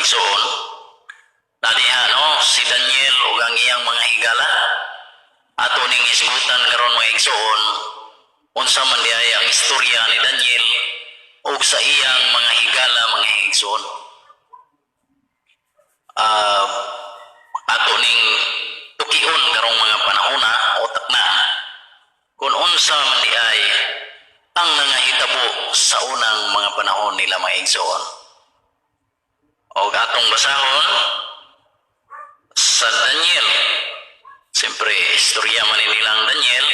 Igsoon. Nadiha, no, si Daniel ug ang iyang mga higala. Ato ning hisgutan karon, mga igsoon, unsa man diay ang istorya ni Daniel ug sa iyang mga higala, mga igsoon. Ato ning tukion karong mga panahona o takna kung unsa man diay ang nangahitabo sa unang mga panahon nila, mga igsoon. O atong basahon sa Daniel. Siyempre, istorya man ni nilang Daniel.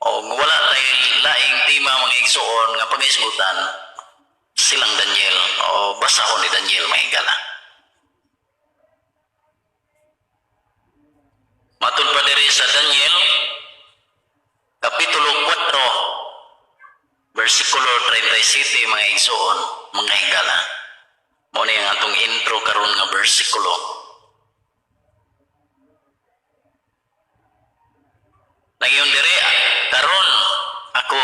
O wala tay laing tema, mga igsoon, nga paghisgutan silang Daniel o basahon ni Daniel, mga higala. Matud pa diri sa Daniel Kapitulo 4 versikulo 37, mga igsoon, mga higala. Mao ni ang atong intro karon nga bersikulo. Nagyon diri, "Karon ako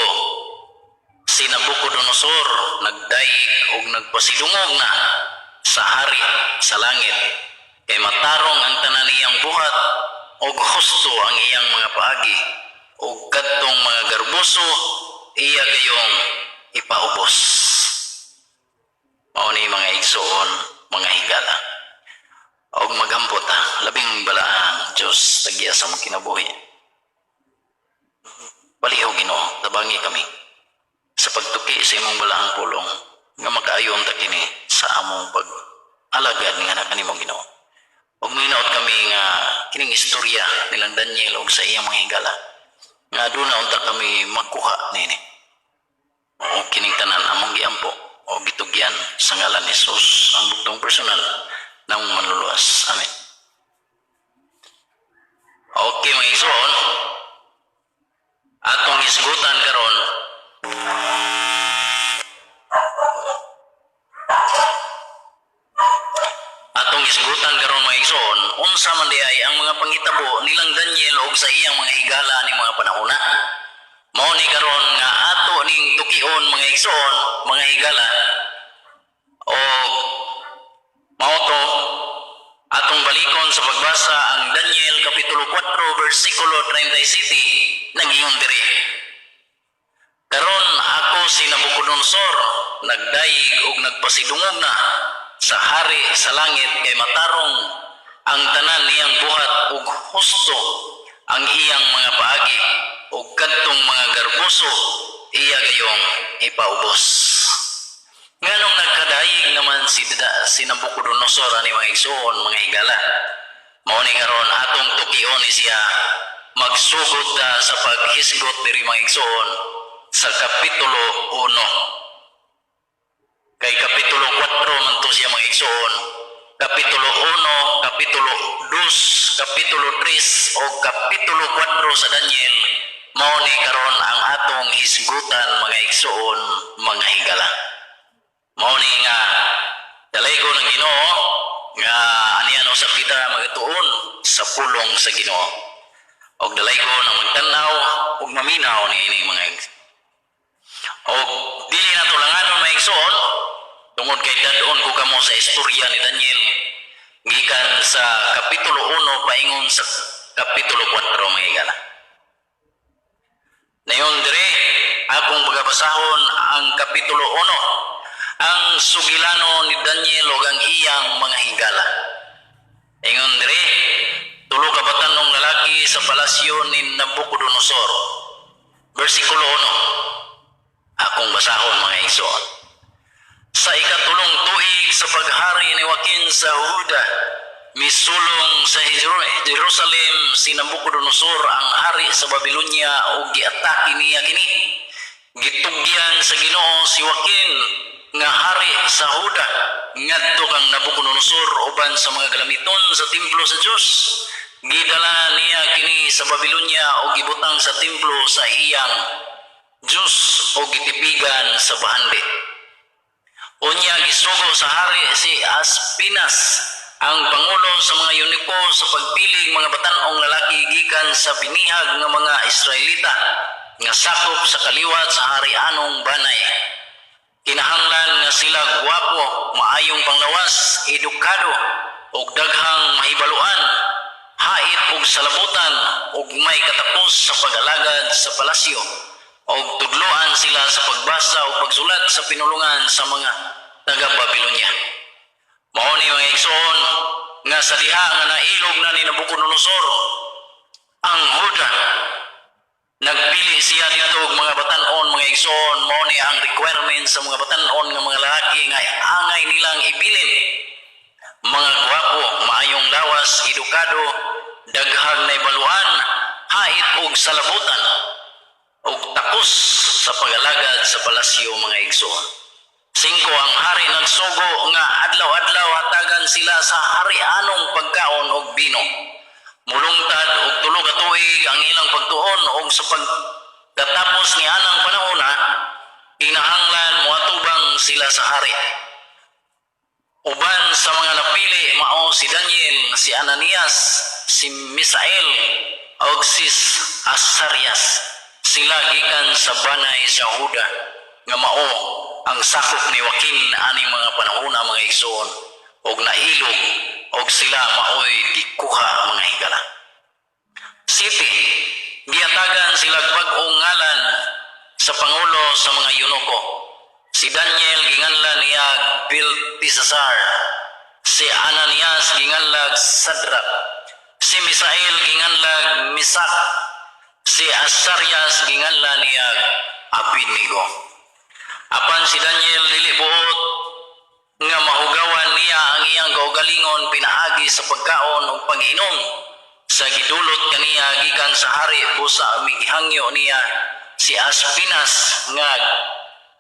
si Nabucodonosor nagdayeg og nagpasidungog na sa hari sa langit kay matarong ang tanan niyang buhat og husto ang iyang mga paagi ug kadtong mga garboso iya gayong ipaubos." Mao ni, mga igsoon, mga higala. Og magampo ta. Labing balaang Diyos, tagya sa among kinabuhi. Palihog, Ginoo, tabangi kami sa pagtuki sa imong balaang pulong nga makaayon ta kini sa among pag-alagad nga anak kanimo, Ginoo. Ug minaot kami nga kining istorya nilang Daniel ug sa iyang mga higala nga aduna unta kami makuha nini. O kining tanan among giampo o gitugyan sa ngalan ni Jesus, ang bugtong personal ng manluluwas. Amen. Okay, mga igsoon, atong isgutan karon mga igsoon, unsa man diay ang mga panghitabo nilang Daniel ug sa iyang mga higala ning mga panahona. Mao ni karon nga ato ning tukion, mga igsoon, mga higala, o mao to atong balikon sa pagbasa ang Daniel Kapitulo 4 versikulo 37. Nagingon diri, "Karon ako si Nabucodonosor nagdayeg og nagpasidungog na sa hari sa langit kay matarong ang tanan niyang buhat ug husto ang iyang mga paagi ug kadtong mga garboso iya gayong ipaubos." Nganong nagkadayeg naman si Nabucodonosor ani, mga igsoon, mga higala? Mao ni karon atong tukion ni siya. Magsugod ta sa paghisgot diri, mga igsoon, sa Kapitulo 1. Kay Kapitulo 4 man to siya, mga igsoon. Kapitulo 1, Kapitulo 2, Kapitulo 3 o Kapitulo 4 sa Daniel, mao ni karon ang atong hisgutan, mga igsoon, mga higala. Mao ni nga dalaygo ng Ginoo nga anian usab kita magtuon sa pulong sa Ginoo. Og dalaygo ng magtan-aw ug maminaw niini mga igsoon. Og dili na tulanganon, mga igsoon, tungod kay dad-on ko kamo sa istorya ni Daniel gikan sa Kapitulo 1 paingon sa Kapitulo 4, mga higala. Nayon dire akong pagabasahon ang Kapitulo 1, ang sugilano ni Daniel ug ang iyang mga higala. Ingon dire, tulo ka batanong lalaki sa palasyo ni Nabucodonosor. Versikulo 1. Akong basahon, mga igsoon. "Sa ikatulong tuig sa paghari ni Joaquin sa Huda, misulong sa Jerusalem si Nabucodonosor, ang hari sa Babylonia, ug giatake niya kini. Gitugyan sa Ginoo si Joaquin nga hari sa Huda ngadto kang Nabucodonosor uban sa mga galamiton sa templo sa Dios. Gidala niya kini sa Babylonia ug gibutang sa templo sa iyang Dios ug gitipigan sa bahandi. Unya gisugo sa hari si Aspinas, ang pangulo sa mga yuniko, sa pagpiling mga batan-ong lalaki gikan sa binihag nga mga Israelita nga sakop sa kaliwat sa hari-anong banay. Kinahanglan nga sila gwapo, maayong panglawas, edukado, ug daghang mahibaluan, hait og salabutan, ug may katapos sa pag-alagad sa palasyo, ug tudloan sila sa pagbasa ug pagsulat sa pinulungan sa mga taga Babylonia. Mao ni, mga igsoon, nga sa diha nga nailog na ni Nabucodonosor ang Huda, nagpili siya dito og mga batan-on, mga igsoon. Mao ni ang requirement sa mga batan-on nga mga lalaki nga angay nilang ibilin: mga gwapo, maayong lawas, edukado, daghang naibaluan, hait og salabutan, ug takos sa pag-alagad sa palasyo, mga igsoon. Singko, ang hari nagsugo nga adlaw-adlaw hatagan sila sa harianong pagkaon og bino. Mulungtad og 3 ka tuig ang ilang pagtuon og sa pagkatapos ni anang panahona, kinahanglan moatubang sila sa hari. Uban sa mga napili mao si Daniel, si Ananias, si Misael ug si Azarias. Sila gikan sa banay sa Huda nga mao ang sakop ni Joaquin aning mga panahona, mga igsoon, og nailog og sila maoy gikuha, mga higala. Siyete, gihatagan sila bag-ong ngalan sa pangulo sa mga eunuko. Si Daniel ginganlan niya Belteshazzar. Si Ananias ginganlag Sadrach. Si Misael ginganlag Misak. Si Azarias ginganlan niya Abednego. Apan si Daniel dili buot nga mahugawan niya ang iyang kaugalingon pinaagi sa pagkaon ug pag-inom sa gidulot kaniya gikan sa hari, busa migihangyo niya si Aspinas nga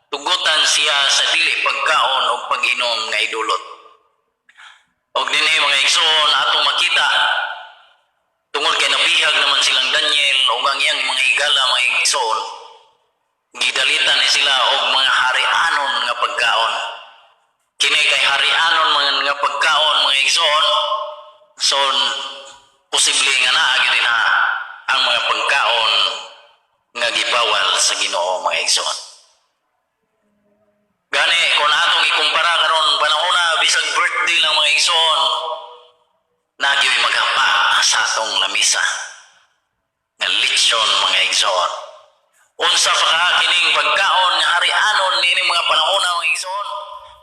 tugutan siya sa dili pagkaon ug pag-inom nga idulot. Og dinhi, mga igsoon, atong makita tungod kay nabihag naman silang Daniel ug ang iyang mga higala, mga igsoon, gidalitan ni sila og mga harianon nga pagkaon. Kini kay harianon mga nga pagkaon, mga igsoon, so posible nga naa gyud na ang mga pagkaon nga gibawal sa Ginoo, mga igsoon. Gani kung atong ikumpara karon panahona, bisag birthday lang, mga igsoon, naa gyoy maghapa sa atong lamisa nga lechon, mga igsoon. Unsa pa ka kining pagkaon nga harianon niining mga panahona, mga igsoon?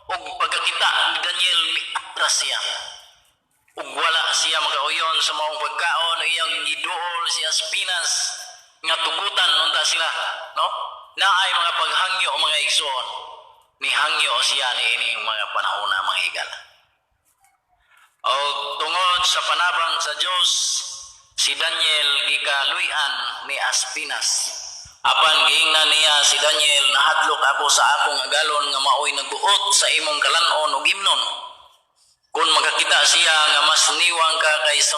Ug pagkakita ni Daniel, miatras siya ug wala siya makauyon sa maong pagkaon. Iyang giduol si Aspinas nga tugutan unta sila, no? Naay mga paghangyo, mga igsoon. Nihangyo siya niining mga panahona, mga higala. O tungod sa panabang sa Dios, si Daniel gikaluy-an ni Aspinas. Apan giingnan niya si Daniel, "Nahadlok ako sa akong agalon nga maoy naguot sa imong kalan-on ug imnon." Kung makakita siya nga mas niwang ka kaysa